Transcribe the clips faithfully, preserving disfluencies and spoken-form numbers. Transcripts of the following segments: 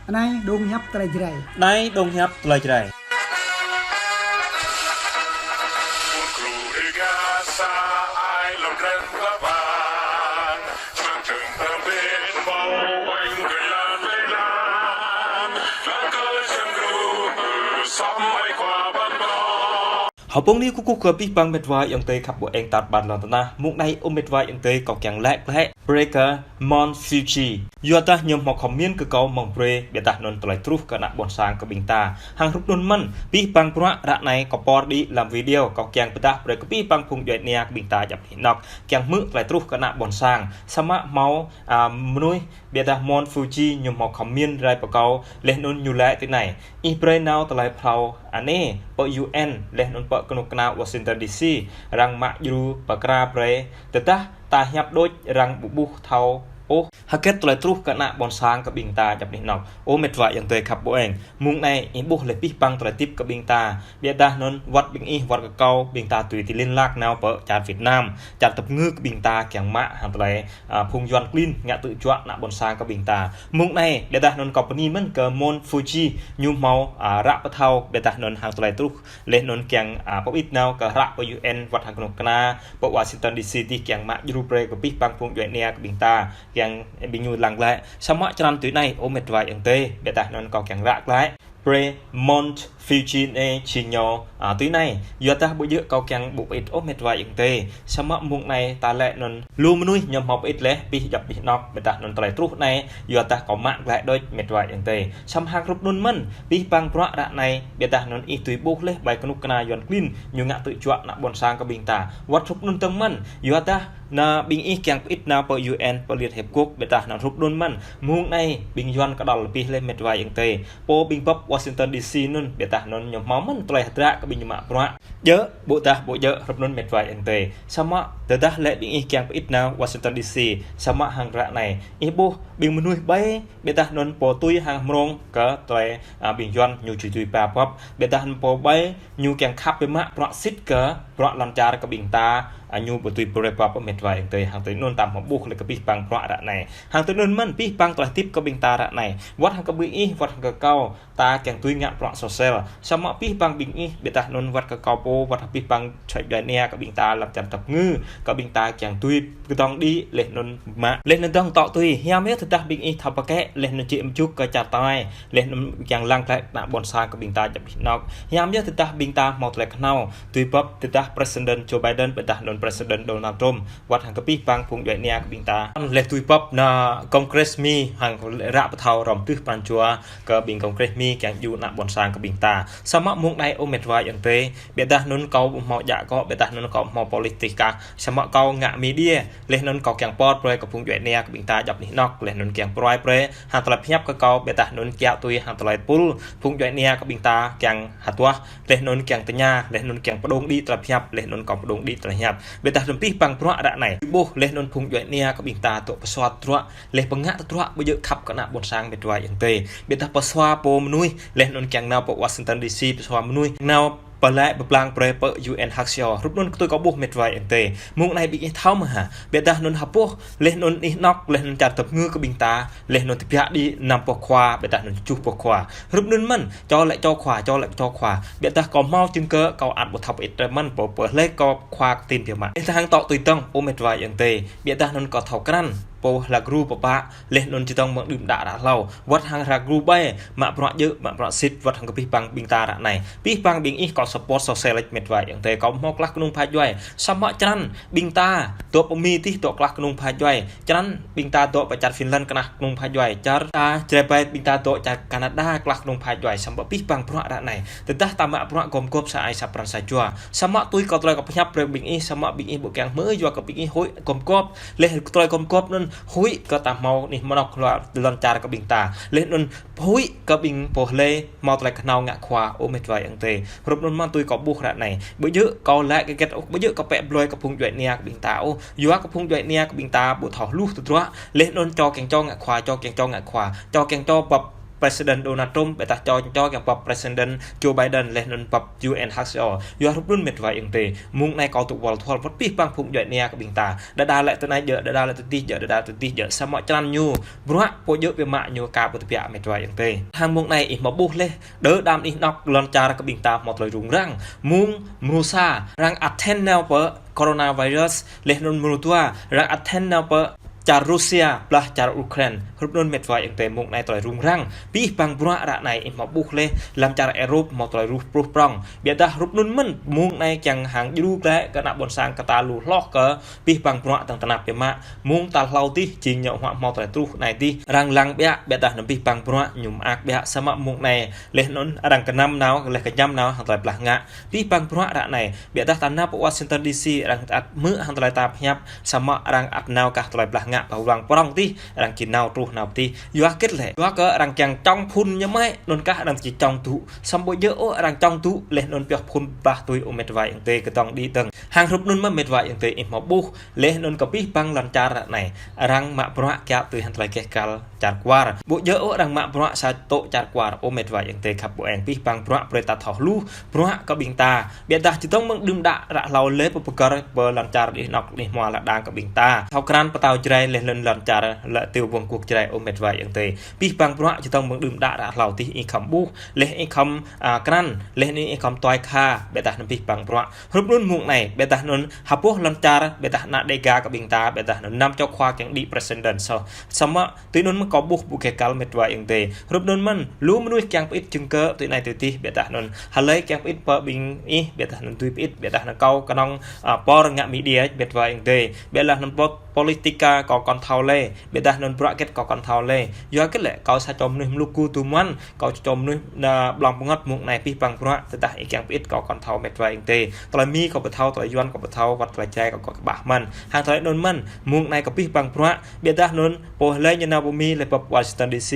Anai dong hiăp tơlơi Jrai. Anai dong hiăp tơlơi Jrai. Hơpông ni kơkuh kơ abih bang mĕt wa ayŏng adơi khăp ƀu eng tar ƀar lŏn tơnah. Mông anai ơ mĕt wa ayŏng adơi kâo kiăng laĭ glaĭ brơi kơ Mount Fuji. Yua dah ñu hmâo comment kơ kâo mơ̆ng brơi, ƀiădah anŭn tơlơi truh kơ ană ƀôn sang kơ ƀing ta. Hăng hrup anŭn mơ̆n, abih bang bruă ră anai kâo pơr đĭ lăm video, kâo kiăng pơdah brơi kơ abih bang phung djuai ania kơ ƀing ta djŏp anih anŏk. Kiăng hmư̆ tơlơi truh kơ ană ƀôn sang. Samơ̆ hmâo, a, mơnuih ƀiădah Mount Fuji ñu hmâo comment rai pơ kâo, laih anŭn ñu laĭ tui anai: Ih brơi nao tơlơi phrâo anai pơ U N, laih anŭn pơ kơnuk kơna Washington D C, arăng mă djru pơkra brơi, tơdah ta hiăp đôč arăng ƀu ƀuh thâo ôh hơget tơlơi truh kơ ană ƀôn sang kơ ƀing ta djŏp anih anŏk. Ơ mĕt wa ayŏng adơi khăp ƀu eng. Mông anai ih ƀuh laih abih bang tơlơi tip kơ ƀing ta. Ƀiădah anŭn wơ̆t ƀing ih wơ̆t kơ kâo ƀing ta tui ti liên lạc nao pơ čar Việt Nam. Čar tơpơngư kơ ƀing ta kiăng mă hăng tơlơi, a, phung Yuan klin ngă tơjuă ană ƀôn sang kơ ƀing ta. Mông anai, ƀiădah anŭn company mơ̆n kơ Mount Fuji ñu hmâo, a, ră pơthâo, ƀiădah anŭn hăng tơlơi truh, laih anŭn kiăng, a, pơƀit nao kơ ră pơ U N wơ̆t hăng kơnuk kơna pơ Washington D C dih kiăng mă djru brơi kơ abih bang phung djuai ania kơ ƀing ta, kiăng ƀing ñu lăng glaĭ. Samơ̆ črăn tui anai, ơ mĕt wa ayŏng adơi, ƀiădah anŭn kâo kiăng ră glaĭ brơi Mount Fuji anai či ñu, a, tui anai. Yua dah ƀu djơ̆ kâo kiăng ƀu pơĭt ôh mĕt wa ayŏng adơi. Samơ̆ mông anai ta laĭ anŭn lu mơnuih ñu hmâo pơĭt laih abih djŏp anih anŏk, ƀiădah anŭn tơlơi truh anai, yua dah kâo mă glaĭ đôč mĕt wa ayŏng adơi. Samơ̆ hăng hrup anŭn mơ̆n, abih bang bruă ră anai, ƀiădah anŭn ih tui ƀuh laih ƀai kơnuk kơna Yuan klin ñu ngă tơjuă ană ƀôn sang kơ ƀing ta. Wơ̆t hrup anŭn dơ̆ng mơ̆n, yua dah anŭn ƀing ih kiăng pơĭt nao pơ U N pơ Liên Hiệp Quốc, ƀiădah anŭn hrup anŭn mơ̆n. Mông anai ƀing Yuan kơđăl abih laih mĕt wa ayŏng adơi. Pô ƀing bưp Washington D C anŭn, ƀiădah anŭn ñu hmâo mơ̆n tơlơi hơdră kơ ƀing ñu mă bruă. Djơ̆, ƀôdah ƀu djơ̆, hrup anŭn mĕt wa ayŏng adơi. Samơ̆ tơdah laĭ ƀing ih kiăng pơĭt nao Washington D C, samơ̆ hăng ră anai, ih ƀuh ƀing mơnuih ƀai, ƀiădah anŭn pô tui hăng mrông kơ tơlơi, a, ƀing Yuan ñu či tui ba bưp, ƀiădah anŭn pô ƀai ñu kiăng khăp biă mă bruă sĭt kơ bruă lŏn čar kơ ƀing ta, a, ñu ƀu tui brơi bưp mĕt wa ayŏng adơi. Hăng tui anŭn ta hmâo ƀuh laih kơ abih bang bruă ră anai. Hăng tui anŭn mơ̆n abih bang tơlơi tip kơ ƀing ta ră anai. Wơ̆t hăng kơ ƀing ih, wơ̆t hăng kơ kâo, ta kiăng tui ngă bruă sosial. Samơ̆ abih bang ƀing ih, ƀiădah anŭn wơ̆t kơ kâo pô, wơ̆t abih bang čar djuai ania kơ ƀing ta lăm čar tơpơngư, kơ ƀing ta kiăng tui kơdŏng đĭ, laih anŭn mă. Laih anŭn dŏng tŏ tui, hiam yơh tơdah ƀing ih thâo pơkĕ, laih anŭn či mơjuk kơ čar tai, laih anŭn kiăng lăng glaĭ ană ƀôn sang kơ ƀing ta djŏp anih anŏk. Hiam yơh tơdah ƀing ta hmâo tơlơi khnâo, tui bưp tơdah President Joe Biden, ƀiădah anŭn President Donald Trump, wơ̆t hăng kơ abih bang phung djuai ania kơ ƀing ta. Laih tui bưp anŭn Congress Mi hăng ră pơthâo hrŏm tưh pran jua kơ ƀing Congress Mi kiăng djru ană ƀôn sang kơ ƀing ta. Samơ̆ mông anai ơ mĕt wa ayŏng adơi, ƀiădah anŭn kâo ƀu hmâo djă akŏ, ƀiădah anŭn kâo ƀu hmâo politik kah. Samơ̆ kâo ngă media, laih anŭn kâo kiăng pơr brơi kơ phung djuai ania kơ ƀing ta djŏp anih anŏk, laih anŭn kiăng pơruai brơi hăng tơlơi pơhiăp kơ kâo, ƀiădah anŭn kiăng tui hăng tơlơi pul phung djuai ania kơ ƀing ta kiăng hơduah, laih anŭn kiăng tơña, laih anŭn kiăng pơdŏng đĭ tơlơi pơhiăp, laih anŭn kâo pơdŏng đĭ tơlơi pơhiăp. Ƀiădah anŭn abih bang bruă ră anai, ƀuh laih anŭn phung djuai ania kơ ƀing ta dŏ pơsua tơdruă, laih pơngă tơdruă ƀu djơ̆ khăp kơ ană ƀôn sang mĕt wa ayŏng adơi. Ƀiădah pơsua pô mơnuih, laih anŭn kiăng nao pơ Washington D C pơsua mơnuih, nao pơlaĭ pơblang brơi pơ U N Hague. Hrup anŭn tui kâo ƀuh mĕt wa ayŏng adơi. Mông anai ƀing ih thâo mơ̆ hă. Ƀiădah anŭn hơpôh, laih anŭn anih anŏk, laih anŭn čar tơpơngư kơ ƀing ta, laih anŭn tơbiă đĭ năm boh khua, ƀiădah anŭn tơjuh boh khua. Hrup anŭn mơ̆n, čô laĭ čô khua, čô laĭ čô khua. Ƀiădah kâo hmâo chứng cứ, kâo ăt ƀu thâo pơĭt rai mơ̆n, pô pơhlơi kâo khua kơtin biă mă. Ih ta hăng tŏ tui dơ̆ng, ơ mĕt wa ayŏng adơi. Ƀiădah anŭn kâo thâo krăn, pô hla gru pơpă, laih anŭn či dŏng mơ̆ng đưm đă đă hlâo. Wơ̆t hăng hla gru ƀai, mă bruă djơ̆, mă bruă sĭt, wơ̆t hăng kơ abih bang ƀing ta ră anai. Abih bang ƀing ih kâo support sô sel laih mĕt wa ayŏng adơi, kâo hmâo klah kơnung pha djuai. Samơ̆ črăn ƀing ta, dŏ pơ Mi dih dŏ klah kơnung pha djuai. Črăn ƀing ta dŏ pơ čar Finland klah kơnung pha djuai. Čar ta, Jrai ƀai ƀing ta dŏ čar Canada klah kơnung pha djuai. Samơ̆ abih bang bruă ră anai. Tơdah ta mă bruă gum gôp sa ai sa pran sa jua. Samơ̆ tui kâo tơlơi kâo pơhiăp brơi ƀing ih, samơ̆ ƀing ih ƀu kiăng hmư̆ yua kơ ƀing ih huĭ gum gôp. Laih tơlơi gum gôp anŭn huĭ kơ ta hmâo anih mơnŏk lŏn čar kơ ƀing ta. Laih anŭn huĭ kơ ƀing pô hlơi hmâo tơlơi khnâo ngă khua, ơ mĕt wa ayŏng adơi. Hrup anŭn mơ̆n tui kâo ƀuh ră anai. Ƀu djơ̆ kâo laĭ hơget ôh, ƀu djơ̆ kâo pĕ blơi kơ phung djuai ania kơ ƀing ta ôh. Yua kơ phung djuai ania kơ ƀing ta ƀu thâo hluh tơdruă. Laih anŭn čô kiăng čô ngă khua, čô kiăng čô ngă khua, čô kiăng čô bưp President Donald Trump, ƀiădah čô čô kiăng pap President Joe Biden, laih anŭn pap U N H C R. Yua hrup anŭn mĕt wa ayŏng adơi. Mơ̆ng anai kâo tŭ wăl thuăl wơ̆t abih bang phung djuai ania kơ ƀing ta. Đơđa lĕ tơ anai djơ̆, đơđa lĕ tơ adih djơ̆, đơđa lĕ tơ adih djơ̆. Samơ̆ črăn ñu bruă pô djơ̆ pioh mă ñu ka pơtơbiă mĕt wa ayŏng adơi. Hăng mơ̆ng anai ih mă ƀuh laih, đơ đam ih nŏk lŏn čar kơ ƀing ta hmâo tơlơi rŭng răng. Mơ̆ng mrô sa, arăng ăt thĕn nao pơ coronavirus, laih anŭn mrô dua, arăng ăt thĕn nao pơ čar Russia, blah čar Ukraine. Hrup anŭn mĕt wa ayŏng adơi, mơ̆ng anai tơlơi rŭng răng. Abih bang bruă ră anai ih mă ƀuh laih, lăm čar Europe hmâo tơlơi ruh pruh prŏng. Ƀiădah hrup anŭn mơ̆n, mơ̆ng anai kiăng hăng djru glaĭ kơ ană ƀôn sang kơ ta lu hloh kơ abih bang bruă tơ̆ng tơnap biă mă. Mơ̆ng tal hlâo adih, jing ñu huă hmâo tơlơi truh anai adih. Arăng lăng biă, ƀiădah anŭn abih bang bruă ñu mơak biă, samơ̆ mơ̆ng anai laih anŭn arăng kơnăm nao, laih kơñăm nao hăng tơlơi blah ngă. Abih bang bruă ră anai, ƀiădah ta nao pơ Washington D C, arăng ăt hmư̆ hăng tơlơi ta pơhiăp, samơ̆ arăng ăt nao kah tơlơi blah ngă pơ ruang prŏng adih, arăng či nao truh nao pơ adih. Yua hơget lĕ? Yua kơ arăng kiăng čŏng phŭn ñu mơ̆, anŭn kah arăng či čŏng dŭ. Samơ̆ ƀu djơ̆ ôh arăng čŏng dŭ, laih anŭn pioh phŭn blah tui ơ mĕt wa ayŏng adơi kơdŏng đĭ dơ̆ng. Hăng hrup anŭn mơ̆n mĕt wa ayŏng adơi ih mă ƀuh, laih anŭn kơ abih bang lŏn čar ră anai, arăng mă bruă kiaŏ tui hăng tơlơi keh kăl čar kwar. Ƀu djơ̆ ôh arăng mă bruă sa tŏ čar kwar, ơ mĕt wa ayŏng adơi khăp ƀu eng, abih bang bruă brơi ta thâo hluh, bruă kơ ƀing ta. Ƀiădah čơdơ̆ng mơ̆ng đưm đă ră hlâo lĕ pơpơgăr pơ lŏn čar anih nŏk anih hmua lŏn đang kơ ƀing ta. Thâo krăn pơtao Jrai laih anŭn lŏn čar lĕ tui wơ̆ng kuôk Jrai ơ mĕt wa ayŏng adơi. Abih bang bruă čơdơ̆ng mơ̆ng đưm đă ră hlâo adih ih khŏm ƀuh, laih ih khŏm, a, krăn, laih anŭn ih khŏm tuai kha, ƀiădah anŭn abih bang bruă. Hrup anŭn mơ̆ng anai, ƀiădah anŭn ha boh lŏn čar, ƀiădah ană Đêga kơ ƀing ta, ƀiădah anŭn năm čô khua kiăng đĭ president. Samơ̆ tui anŭn mơ̆n kâo ƀuh ƀu keh kăl mĕt wa ayŏng adơi. Hrup anŭn mơ̆n, lu mơnuih kiăng pơit jing kơ tui anai tui adih, ƀiădah anŭn. Hlơi kiăng pơit pơ ƀing ih, ƀiădah anŭn tui pơit, ƀiădah anŭn kâo kơnơ̆ng, a, pô ngă media, mĕt wa ayŏng adơi. Ƀiădah anŭn pô-, politika kâo kŏn thâo lĕ, ƀiădah anŭn bruă hơget kâo kŏn thâo lĕ. Yua hơget lĕ, kâo sa čô mơnuih Mluku tui mơ̆n, kâo sa čô mơnuih, a, blŏng pơngăt mơ̆ng anai abih bang bruă, tơdah ih kiăng pơit kâo kŏn thâo mĕt wa ayŏng adơi. Tơlơi Mi kâo ƀu thâo, tơlơi Yuan kâo ƀu thâo, wơ̆t tơlơi Jrai kâo kơƀah mơ̆n. Hăng tơlơi anŭn mơ̆n, mơ̆ng anai kơ abih bang bruă, ƀiădah anŭn, pô hlơi ñu nao pơ Mi laih pơ Washington D C,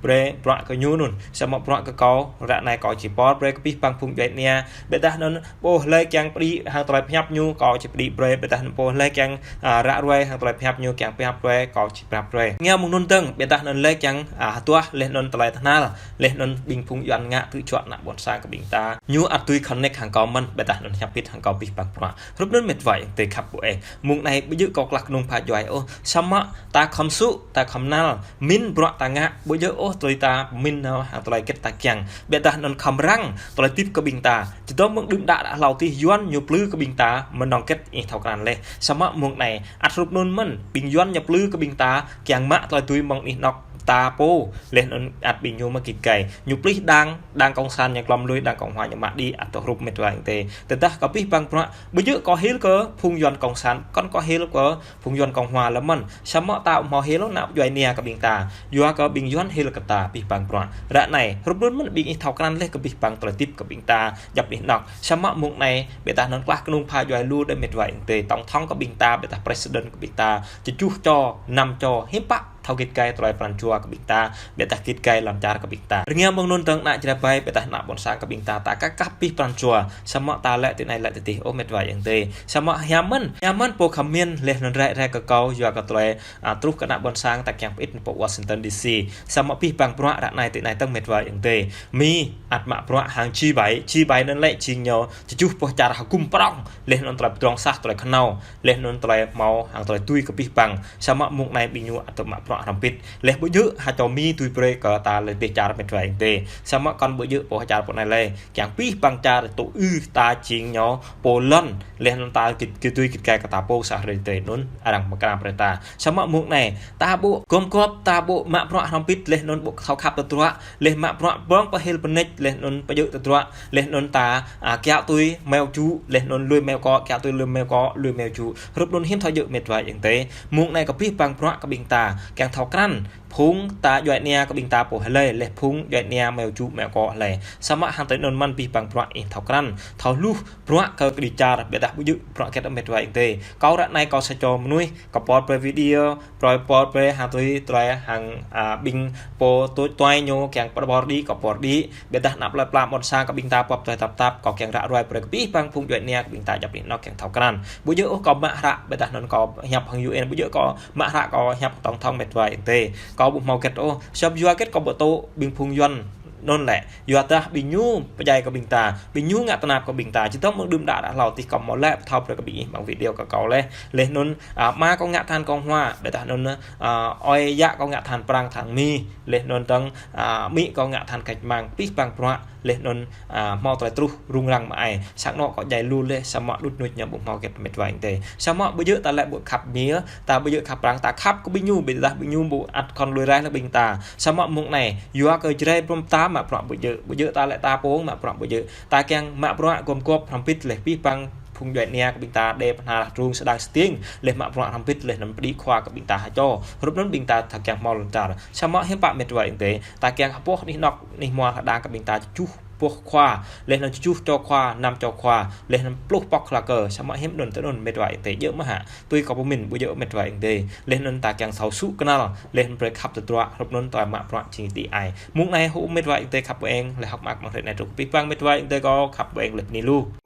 brơi bruă kơ ñu anŭn. Samơ̆ bruă kơ kâo, ră anai kâo či pơhiăp brơi kơ abih bang phung djuai ania. Ƀiădah anŭn pô hlơi kiăng pơđĭ hăng tơlơi pơhiăp ñu, kâo či pơđĭ brơi. Ƀiădah anŭn pô hlơi kiăng, a, ră ruai hăng tơlơi pơhiăp ñu, kiăng pơhiăp brơi, kâo či pơhiăp brơi. Ngiao mơ̆ng anŭn dơ̆ng, ƀiădah anŭn hlơi kiăng, a, hơduah laih anŭn tơlơi tơhnal, laih anŭn ƀing phung Yuan ngă tŭ čuă ană ƀôn sang kơ ƀing ta. Ñu ăt tui connect hăng kâo mơ̆n, ƀiădah anŭn hiăp pit hăng kâo abih bang bruă. Hrup anŭn mĕt wa ayŏng adơi khăp ƀu eng. Mơ̆ng anai ƀu djơ̆ kâo klah kơnung pha djuai ôh. Samơ̆ ta khŏm sŭ, ta khŏm năl, min bruă ta ngă, ƀu djơ̆ ôh tơlơi ta min nao hăng tơlơi hơget ta kiăng. Ƀiădah anŭn khŏm răng, tơlơi hơdip kơ ƀing ta. Čơdơ̆ng mơ̆ng đưm đă ră hlâo adih Yuan ñu plư kơ ƀing ta, mơnơ̆ng hơget ih thâo krăn laih. Samơ̆ mơ̆ng anai, ăt hrup anŭn mơ̆n, ƀing Yuan ñu plư kơ ƀing ta, kiăng mă tơlơi tui mơ̆ng anih nŏk ta pô, laih anŭn ăt ƀing ñu mă git gai. Ñu plih đang, đang Cộng sản ñu glŏm lui, đang Cộng hòa ñu mă đĭ, ăt tŏ hrup mĕt wa ayŏng adơi. Tơdah kơ abih bang bruă, ƀu djơ̆ kâo hil kơ phung Yuan Cộng sản, kŏn kâo hil kơ phung Yuan Cộng hòa lĕ mơ̆n. Samơ̆ ta ƀu hmâo hil ôh ană djuai ania kơ ƀing ta. Yua kơ ƀing Yuan hil kơ ta abih bang bruă. Ră anai, hrup anŭn mơ̆n ƀing ih thâo krăn laih kơ abih bang tơlơi hơdip kơ ƀing ta, djŏp anih nŏk. Samơ̆ mơ̆ng anai, ƀiădah anŭn klah kơnung pha djuai lu đơi mĕt wa ayŏng adơi. Tổng thống kơ ƀing ta, ƀiădah president kơ ƀing ta. Tơjuh čô, năm čô, hiư̆m pă thâo git gai tơlơi pran jua kơ ƀing ta, ƀiădah git gai lŏn čar kơ ƀing ta. Rơngiao mơ̆ng anŭn dơ̆ng ană Jrai ƀai, ƀiădah ană ƀôn sang kơ ƀing ta, ta kah kah abih pran jua, samơ̆ ta lĕ tui anai lĕ tui adih, ơ mĕt wa ayŏng adơi. Samơ̆ hiam mơ̆n, hiam mơ̆n pô khăm min, laih anŭn rai rai kơ kâo, yua kơ tơlơi, a, truh kơ ană ƀôn sang ta kiăng pơit pơ Washington D C. Samơ̆ abih bang bruă ră anai tui anai dơ̆ng mĕt wa ayŏng adơi. Mi ăt mă bruă hăng G bảy, G bảy anŭn lĕ jing ñu tơjuh boh čar hơgŭm prŏng, laih anŭn tơlơi pơdrŏng sah, tơlơi khơnâo, laih anŭn tơlơi hmâo hăng tơlơi tui kơ abih bang. Samơ̆ mơ̆ng anai ƀing ñu ăt tŏ mă bruă hrŏm hơbĭt. Laih ƀu djơ̆ ha čô Mi tui brơi kơ ta lĕ dêh čar mĕt wa ayŏng adơi. Samơ̆ kŏn ƀu djơ̆ pô ha čar pô anai lĕ. Kiăng abih bang čar tŏ ư ta jing ñu pô lŏn. Laih anŭn ta git, git tui git gai kơ ta pô sa hrơi tơi anŭn arăng mơkra brơi ta. Samơ̆ mơ̆ng anai, ta ƀu gum gŏp, ta ƀu mă bruă hrŏm hơbĭt, laih anŭn ƀu thâo khăp tơdruă, laih mă bruă ƀơ̆ng pơhil pơneč, laih anŭn pơjơ̆ tơdruă, laih anŭn ta, a, kiaŏ tui meo ču, laih anŭn lui meo kŏ, kiaŏ tui lui meo kŏ, lui meo ču. Hrup anŭn hiư̆m thâo djơ̆ mĕt wa ayŏng adơi. Mơ̆ng anai kơ abih bang bruă kơ ƀing ta, kiăng thâo krăn. Phung ta djuai ania kơ ƀing ta pô hlơi, laih phung djuai ania meo ču meo kŏ hlơi. Samơ̆ hăng tui anŭn mơ̆n abih bang bruă ih thâo krăn. Thâo hluh bruă kơ kơđi čar, ƀiădah ƀu djơ̆ bruă hơget mĕt wa ayŏng adơi. Kâo ră anai kâo sa čô mơnuih, kâo pơhiăp brơi video, brơi pơhiăp brơi hăng tui tơlơi hăng, a, ƀing pô tui tuai ñu kiăng pơhiăp brơi đĭ, kâo pơhiăp brơi đĭ. Ƀiădah ană plơi pla ƀôn sang kơ ƀing ta pơhiăp tơlơi tơnap tap, kâo kiăng ră ruai brơi kơ abih bang phung djuai ania kơ ƀing ta djŏp anih nŏk kiăng thâo krăn. Ƀu djơ̆ ôh kâo mă hră, ƀiădah anŭn kâo hiăp hăng U N, ƀu djơ̆ kâo mă hră kâo hiăp tổng thống mĕt wa ayŏng adơi. Kâo ƀu hmâo hơget ôh, sĭt yua hơget kâo ƀu tŭ ƀing phung Yuan anŭn lĕ. Yua dah ƀing ñu pơdjai kơ ƀing ta, ƀing ñu ngă tơnap kơ ƀing ta. Či tŏng mơ̆ng đưm đă đă hlâo tih kâo hmâo lĕ pơthâo brơi kơ ƀing ih amăng video kơ kâo lĕ. Laih anŭn, a, ama kâo ngă tơhan Cộng hòa, ƀiădah anŭn, a, ơi yă kâo ngă tơhan Prang tơhan Mi. Laih anŭn tơng, a, amĭ kâo ngă tơhan cách mạng, pih pang bruă. Laih anŭn, a, hmâo tơlơi truh rŭng răng mơai. Sang anŏ kâo djai lu laih, samơ̆ đŭt nuč ñu ƀu hmâo hơget mĕt wa ayŏng adơi. Samơ̆ ƀu djơ̆ ta lĕ ƀu khăp Mi, ta ƀu djơ̆ khăp Prang, ta khăp kơ ƀing ñu, ƀiădah ƀing ñu ƀu ăt khŏn lui raih lĕ ƀing ta. Samơ̆ mơ̆ng anai, yua kơ Jrai ƀrŏm ta mă bruă ƀu djơ̆, ƀu djơ̆ ta lĕ ta pơ̆ng mă bruă ƀu djơ̆. Ta kiăng mă bruă gum gŏp hrŏm hơbĭt laih pih pang phung djuai ania kơ ƀing ta đe pơhnal rŭng sơdang sơtiêng, laih mă bruă hrŏm hơbĭt laih anŭn pơđĭ khua kơ ƀing ta hơčô. Hrup anŭn ƀing ta ta kiăng hmâo lŏn čar. Samơ̆ hiư̆m pă mĕt wa ayŏng adơi, ta kiăng hơpŏh anih anŏk anih hmua hơđang kơ ƀing ta čuh boh khua, laih anŭn čuh čô khua, năm čô khua, laih anŭn pluh pŏk hla kơ, samơ̆ hiư̆m anŭn tơ anŭn mĕt wa ayŏng adơi djơ̆ mơ̆ hă. Tui kâo pơmĭn ƀu djơ̆ mĕt wa ayŏng adơi. Laih anŭn ta kiăng thâo sŭ kơnăl, laih anŭn brơi khăp tơdruă, hrup anŭn tơlơi mă bruă jing ti ai. Mơ̆ng anai hơ̆ mĕt wa ayŏng adơi khăp ƀu eng, laih hơ̆k mơak mơ̆ng hrơi anai truh pih pang mĕt wa ayŏng adơi kâo khăp ƀu eng laih bơni lu.